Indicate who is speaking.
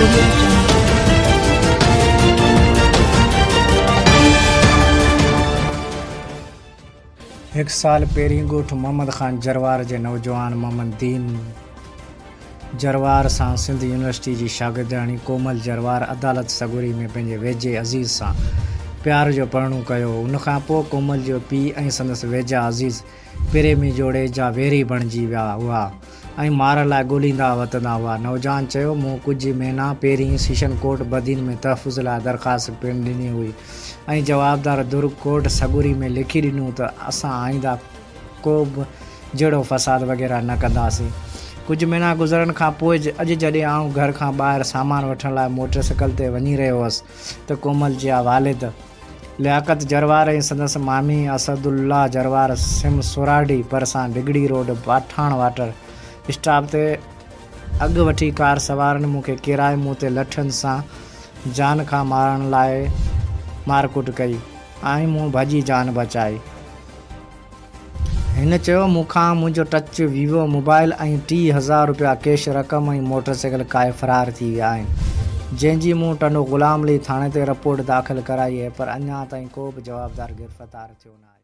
Speaker 1: Audio Jungle.
Speaker 2: هڪ سال پهرين ڳوٺ محمد خان جروار جي نوجوان محمد دين جروار سان سنڌ يونيورسٽي جي شاگردياڻي ڪومل جروار عدالت سڳوري ۾ پنهنجي ويجهي عزيز سان پيار جو پرڻو ڪيو هو. ان کان پوء ڪومل جو پيء ۽ سندس ويجها عزيز پريمي جوڙي جا ويري بڻجي ويا هئا ۽ مارڻ لاء ڳوليندا وتندا هئا. نوجوان چيو، مون ڪجهه مهينا پهرين سيشن ڪورٽ بدين ۾ تحفظ لاء درخواست پڻ ڏني هئي ۽ جوابدار ڌر ڪورٽ سڳوري ۾ لکي ڏنو ته اسان آئنده ڪو به جهيڙو فساد وغيره نه ڪنداسين. ڪجهه مهينا گذرڻ کان پوء اڄ جڏهن آئون گهر کان ٻاهر سامان وٺڻ لاء موٽر سائيڪل تي وڃي رهيو هوس ته ڪومل جي والد لياقت جروار ۽ سندس مامي اسدالله جروار سم سوراڊي ڀرسان Digri road Pathan water stop تي اڳ وٺي ڪار سوارن مون کي ڪيرائي مون تي لٺين سان جان کان مارڻ لاء مارڪٽ ڪئي ۽ مون ڀڄي جان بچائي. هن چيو، مون کان منهنجو ٽچ ويوو موبائل ۽ 3000 رپيا ڪيش رقم ۽ موٽر سائيڪل ڪاهي فرار ٿي ويا آهن، جنهن جي مون ٽنڊو غلام علي ٿاڻي تي رپورٽ داخل ڪرائي آهي پر اڃا تائين ڪو به جوابدار گرفتار ٿيو ناهي.